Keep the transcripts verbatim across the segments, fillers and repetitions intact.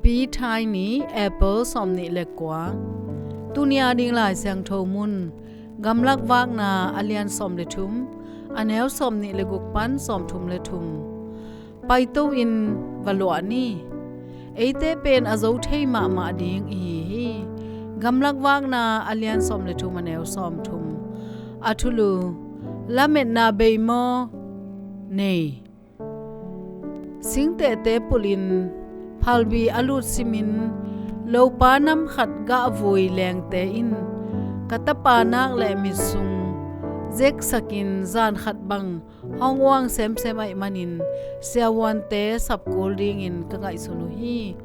Pi Thai ni, April sawmnih le kua. Tuni a ding Lai Siangtho mun, Gamlak Vakna a lian sawm le thum, a neu sawmnih le guk pan sawmthum le thum. Paito in va luah ni. Eite pen a zo thei mahmah ding i hi hi. Gamlak Vakna a lian sawm le thum, a neu sawmthum. A thulu, lametna bei maw nei. Singtehte pulhin phalbi a lut simin, lopa nam khat gahvui lengte in ka tapa nak le mit sung zeksakin zan khat bang hong uang semsem ahih manin siavuante sap kul dingin ka ngaihsun uh hi.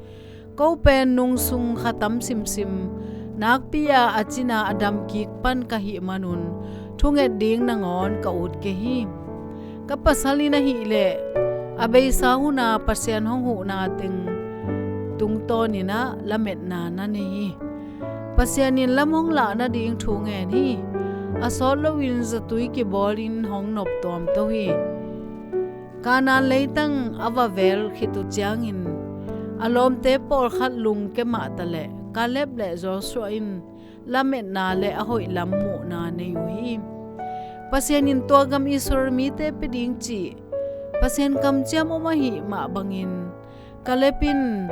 Ko pen nung sung kha tam simsim, nakpi-a a cina a dam kik pan ka hih manun thunget ding nangawn ka ut kei hi. Ka pasal in ahih leh a beisa huna Pasian hong huhna teng tungtawnin ah lametna na nei hi. Pasian in lam hong lah nading thu ngen hi. A sawt loin zatui kibawlin hong noptuamto hi. Kanaan leitang a va vel khit uh ciangin a lawmte pawlkhat lungke mahta leh Kaleb le Joshua in lametna le a hoih lam muhna nei uh hi. Pasian in tua gam Israel mite pia ding cih Pasian kamciam om ahih mah bangin Kaleb in,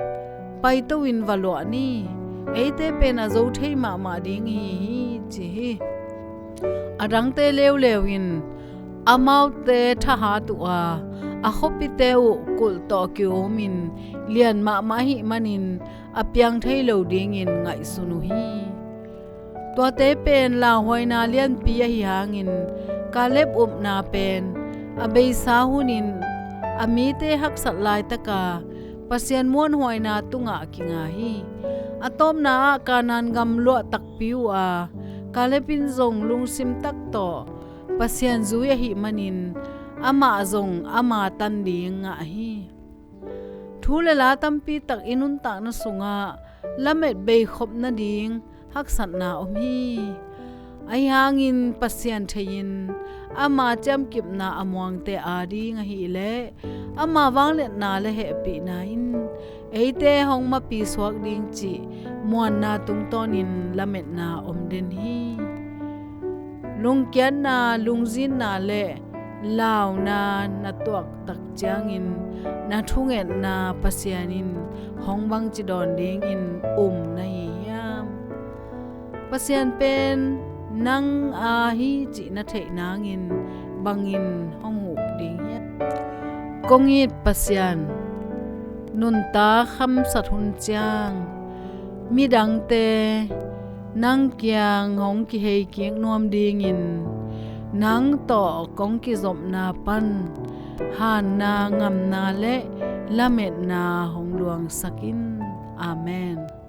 paito in va luah ni. Eite pen a zo thei mahmah ding i hi hi, ci hi. A dangte leuleu in amaute thahat uh a, a khuapite uh kulh tawh ki-umin lian mahmah ahih manin a piang thei lo dingin ngaihsun uh hi. Tuate pen lauhuaina lianpi ahi hangin Kaleb upna pen a beisa hunin a mite haksat laitaka Pasian muanhuaina tungah kinga hi. A tawpna ah Kanaan gam luah takpi uh a, Kaleb in zong lungsim tak tawh Pasian zui ahih manin amah zong ama tan ding ngah hi. Thu le la tampi tak i nuntakna sungah lamet beikhop nading haksatna om hi. Ahi hangin Pasian thei-in ama ciamkipna a muangte ading ahih leh ama vangliatna le hehpihna in eite hong mapi suak ding cih muanna tungtawnin lametna om den hi. Lungkiatna, lungzinna le launa na tuak tak ciangin na thungetna Pasian in hong bangci dawn dingin um na hi hiam? Pasian pen nang a hi cih na theih nangin bangin hong huh ding hiam? Kong it Pasian, nuntak hamsat hun ciang midangte nang kiang hong kihei kik nuam dingin nang tawh kong kizopna pan hanna, ngamna le lametna hong luangsak in. Amen.